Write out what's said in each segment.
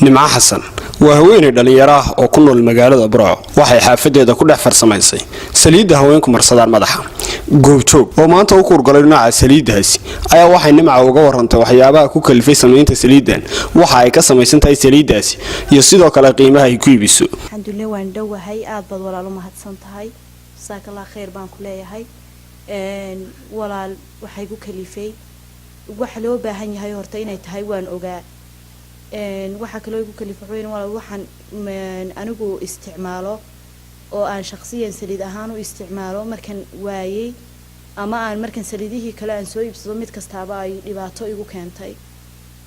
Nimco Xasan waa haweeney dhallinyaro ah oo ku nool magaalada Burco. Waxay xaafadeeda ku dhex farsamaysay saliidda haweenku marsadaan madaxa. Goobjoog oo maanta u kuurgalay nooca saliiddaasi ayaa waxay Nimca uga warantay waxyaabaha ku kalifay samaynta saliiddan, waxa ay ka samaysan tahay saliiddaasi iyo sidoo kale qiimaha ay ku iibiso. Alxamdulilah, waan dhowahay. Aada baad, walaal, u mahadsan tahay. Jasaakallah khayr baan ku leeyahay, walaal. Waxay ku kalifay waxa loo baahan yahay horta inay tahay waan ogaa. Waxaa kaloo igu kalifay waxweyn, walaal, waxaan anigu isticmaalo oo aan shaqsiyan saliid ahaan u isticmaalo markan waayey ama aan markan saliidihii kale aan soo iibsado mid kastaaba ay dhibaato igu keentay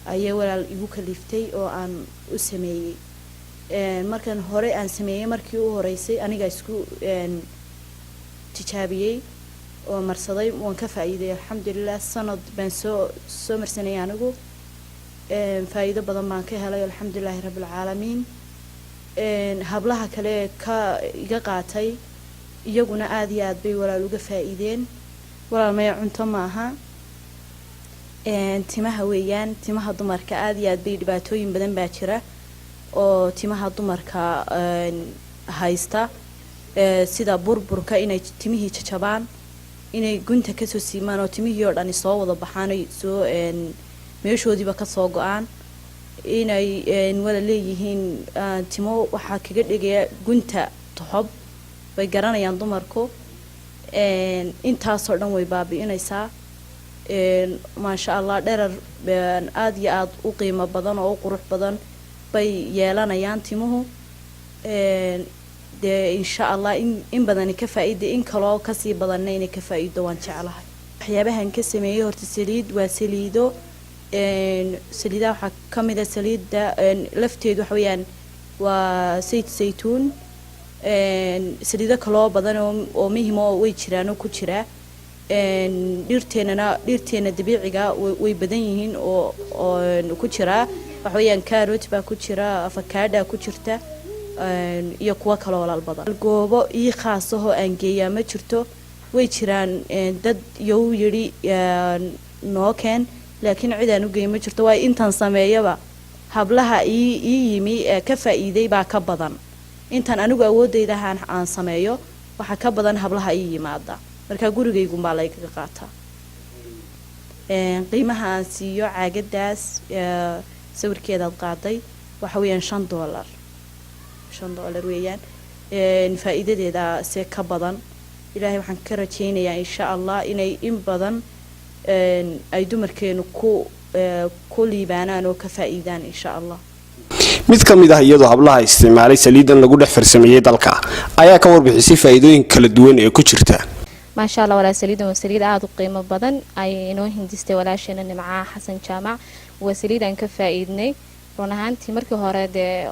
ayay, walaal, igu kaliftay oo aan u sameeyey. Markan hore aan sameeyey, markii u horeysay aniga isku tijaabiyey oo marsaday, waan ka faa'iiday, alxamdulilah. Sanad baan soo marsanayay anigu, faa'iido badan baan ka helay, alxamdulilaahi rabbilcaalamiin. Hablaha kale ka iga qaatay iyaguna aada iyo aad bay, walaal, uga faa'iideen. Walaal, maya, cunto maaha, timaha weeyaan. Timaha dumarka aada iyo aad bay dhibaatooyin badan baa jira oo timaha dumarka haysta, sida burburka, inay timihii jajabaan, inay gunta kasoo siimaan oo timihii oo dhani soo wada baxaan oy soo meeshoodiiba kasoo go-aan, inay wada leeyihiin timo waxaa kaga dhigaya gunta toxob bay garanayaan dumarku. Intaasoo dhan way baabi'inaysaa, maasha Allah. Dherar aada iyo aada u qiimo badan oo u qurux badan bay yeelanayaan timuhu. Dee, insha Allah, in badani ka faa-iida, in kaloo kasii badanna inay ka faa-iido waan jeclahay. Waxyaabahan ka sameeyey horta saliid waa saliido. Saliidaha waxaa kamid a saliidda lafteedu waxa weeyaan waa sayt saytuun. Saliido kaloo badan oo muhim oo way jiraan oo ku jira dhirteenana, dhirteena dabiiciga way badan yihiin oo ku jira. Waxa weeyaan carrot baa ku jira, avocado ku jirta iyo kuwo kaloo, walaal, badan. Goobo ii khaas ahoo aan geeyaa ma jirto. Way jiraan dad you yidhi noo keen, laakiin cid aan u geey ma jirto, waayo intaan sameeyaba hablaha ii yimi ee ka faa'iiday baa ka badan intaan anigu awoodayda aan sameeyo. Waxaa ka badan hablaha ii yimaada, markaa gurigaygunbaa laygaga qaataa. Qiimaha aan siiyo caagadaas sawirkeedaad qaaday waxa weeyaan $5, $5 weeyaan. Faa'iidadeeda se ka badan. Ilaahay waxaan ka rajaynayaa, insha Allah, inay in badan ay dumarkeenu ku liibaanaan oo ka faa'iidaan, insha Allah. Mid ka mid ah iyadoo hablaha isticmaalay saliidan lagu dhex farsameeyey dalka ayaa ka warbixisay faa'iidooyin kala duwan ee ku jirta. Maasha Allah, walaa, saliidan waa saliid aada u qiimo badan ay inoo hindistay walaasheena Nimcaha Xasan Jaamac. Waa saliid aan ka faa'iidnay run ahaantii. Markii hore dee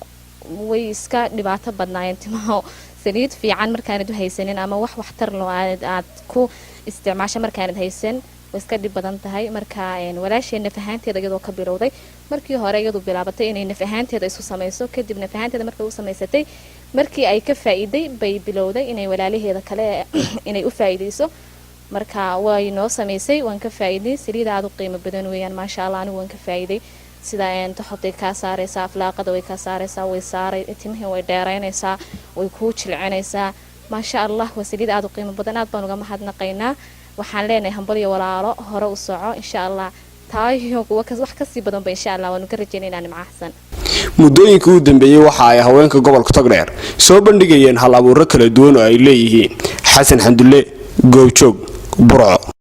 way iska dhibaato badnaayeen timaha. Saliid fiican markaanad u haysanin ama wax waxtar loo aad ku isticmaasho markaanad haysan, way iska dhib badan tahay. Marka walaasheen naf ahaanteeda iyadoo ka bilowday markii hore, iyadu bilaabatay inay naf ahaanteeda isu samayso. Kadib naf ahaanteeda markay u samaysatay, markii ay ka faa'iiday, bay bilowday inay walaalaheeda kale inay u faa'iidayso. Marka way noo samaysay, waan ka faa'iiday. Saliid aada u qiimo badan weeyaan, maasha Allah. Anigu waan ka faa'iiday. Sida toxobtay kaa saaraysaa, aflaaqada way kaa saaraysaa, way saaray timihii, way dheeraynaysaa, way kuu jilcinaysaa, maasha Allah. Waa saliid aada u qiimo badan, aad baan uga mahadnaqaynaa. Waxaan leenahay hambalyo, walaalo, hore u soco, insha Allah. Taayo kuwa wax kasii badanba, insha Allah, waanu ka rajaynaynaa Nimco Xasan. Muddooyinkii u dambeeyey waxa ay haweenka gobolka Togdheer soo bandhigayeen hal abuuro kala duwan oo ay leeyihiin. Xasan Xandulle, Goobjoog, Burco.